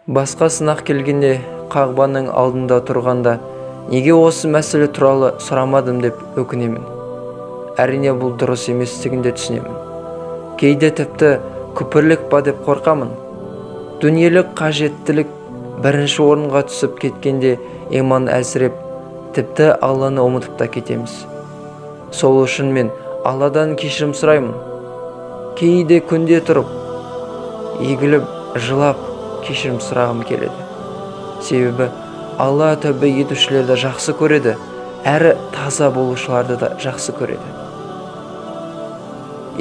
Басқа сынақ келгенде Қағбаның алдында тұрғанда неге осы мәселе туралы сұрамадым деп өкінемін. Әрине, бұл дұрыс еместігін де түсінемін. Кейде тіпті күпірлік па деп қорқамын. Дүниелік қажеттілік бірінші орынға түсіп кеткенде иман әлсіреп, тіпті Алланы ұмытып та кетеміз. Сол үшін мен Алладан кешірім сұраймын. Кейде күнде тұрып, егіліп, жылап кешірім сұрағым келеді. Себебі Алла тәубе етушілерді жақсы көреді, әрі таза болушыларды да жақсы көреді.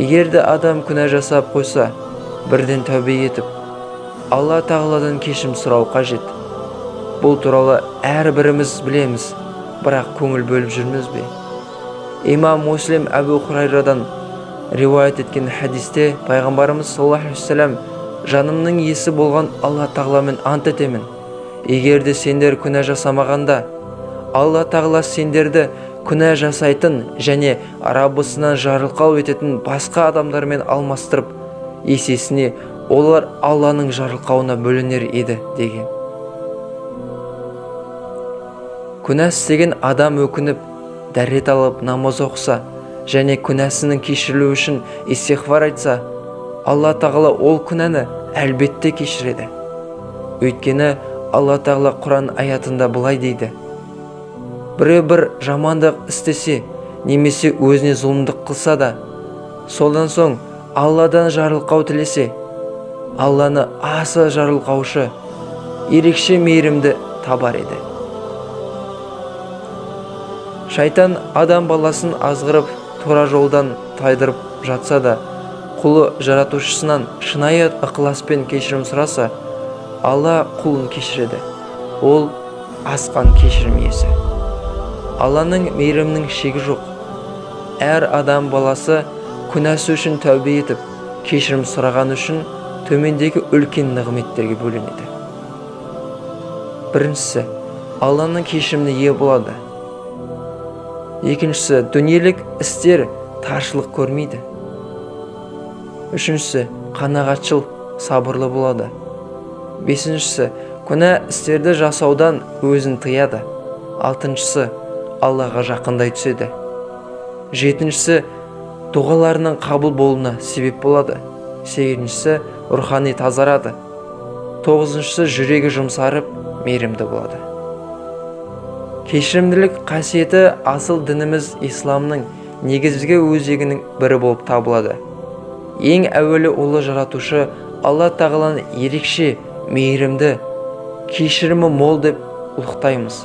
Егер де адам күнә жасап қойса, бірден тәубе етіп, Алла тағаладан кешірім сұрау қажет. Бұл туралы әрбіріміз білеміз, бірақ көңіл бөліп жүрміз бе? Имам Муслим Әбу Хурайрадан риуаят еткен хадисте пайғамбарымыз саллаллаху алейхи уассалам: жанымның иесі болған Алла тағаламен ант етемін, егер де сендер күнә жасамағанда, Алла тағала сендерді күнә жасайтын және Раббысынан жарылқау ететін басқа адамдармен алмастырып, есесіне олар Алланың жарылқауына бөленер еді деген. Күнә істеген адам өкініп, дәрет алып намаз оқыса және күнәсінің кешірілуі үшін истиғфар айтса, Алла тағала ол күнәні әлбетте кешіреді. Өйткені Алла тағала Құран аятында былай дейді: біреу бір жамандық істесе немесе өзіне зұлымдық қылса да, содан соң Алладан жарылқау тілесе, Алланы аса жарылқаушы, ерекше мейірімді табар еді. Шайтан адам баласын азғырып, тура жолдан тайдырып жатса да, құлы жаратушысынан шынайы ықыласпен кешірім сұраса, Алла құлын кешіреді. Ол асқан кешірім иесі. Алланың мейірімінің шегі жоқ. Әр адам баласы күнәсі үшін тәубе етіп, кешірім сұраған үшін төмендегі үлкен нығметтерге бөленеді. Біріншісі, Алланың кешіріміне ие болады. Екіншісі, дүниелік істер таршылық көрмейді. Үшіншісі, қанағатшыл, сабырлы болады. Бесіншісі, күнә істерді жасаудан өзін тыяды. Алтыншысы, Аллаға жақындай түседі. Жетіншісі, дұғаларының қабыл болуына себеп болады. Сегізіншісі, рухани тазарады. Тоғызыншысы, жүрегі жұмсарып, мейірімді болады. Кешірімділік қасиеті асыл дініміз исламның негізгі өзегінің бірі болып табылады. Ең әуелі ұлы жаратушы Алла тағаланы ерекше мейірімді, кешірімі мол деп ұлықтаймыз.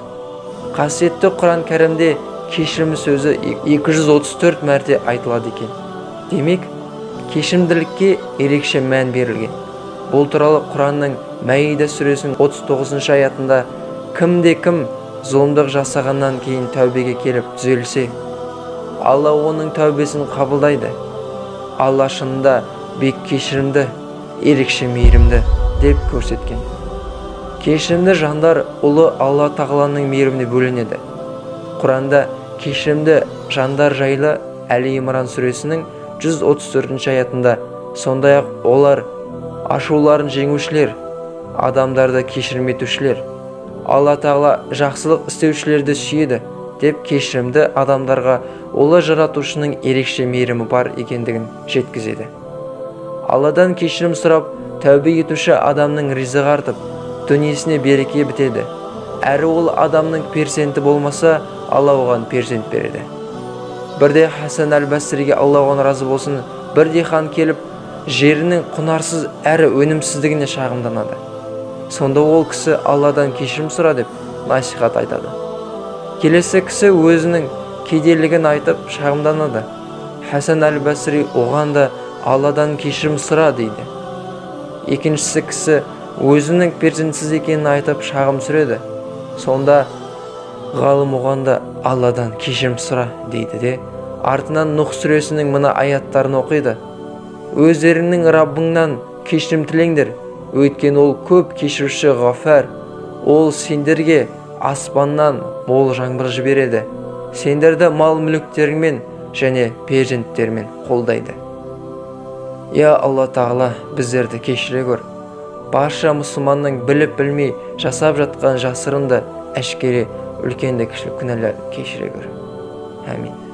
Қасиетті Құран кәрімде кешірім сөзі 234 мәрте айтылады екен. Демек, кешірімділікке ерекше мән берілген. Бұл туралы Құранның Мәида сүресінің 39 аятында: кімде кім зұлымдық жасағаннан кейін тәубеге келіп түзелсе, Алла оның тәубесін қабылдайды. Алла шынында бек кешірімді, ерекше мейірімді деп көрсеткен. Кешірімді жандар ұлы Алла тағаланың мейіріміне бөленеді. Құранда кешірімді жандар жайлы Әли Имран сүресінің 134 аятында, сондай-ақ олар ашуларын жеңушілер, адамдарды кешірім етушілер, Алла тағала жақсылық істеушілерді сүйеді деп кешірімді адамдарға ұлы жаратушының ерекше мейірімі бар екендігін жеткізеді. Алладан кешірім сұрап, тәубе етуші адамның ризығы артып, дүниесіне береке бітеді. Әрі ол адамның перзенті болмаса, Алла оған перзент береді. Бірде Хасан әл-Басриге, Алла оған разы болсын, бір дихан келіп, жерінің құнарсыз әрі өнімсіздігіне шағымданады. Сонда ол кісі Алладан кешірім сұра деп насихат айтады. Келесі кісі өзінің кедейлігін айтып шағымданады. Хасан әл-Басри оған да Алладан кешірім сұра дейді. Екіншісі кісі өзінің перзентсіз екенін айтып шағым сүреді. Сонда ғалым оған да Алладан кешірім сұра дейді де, артынан Нұх сүресінің мына аяттарын оқиды: өздеріңнің Раббыңнан кешірім тілеңдер, өйткені ол көп кешіруші ғафар. Ол сендерге аспаннан мол жаңбыр жібереді, сендерді мал мүліктеріңмен және перзенттермен қолдайды. Я Алла тағала, біздерді кешіре көр. Барша мұсылманның біліп білмей жасап жатқан жасырын да әшкере үлкен де кішілік күнәларын кешіре көр. Әмин.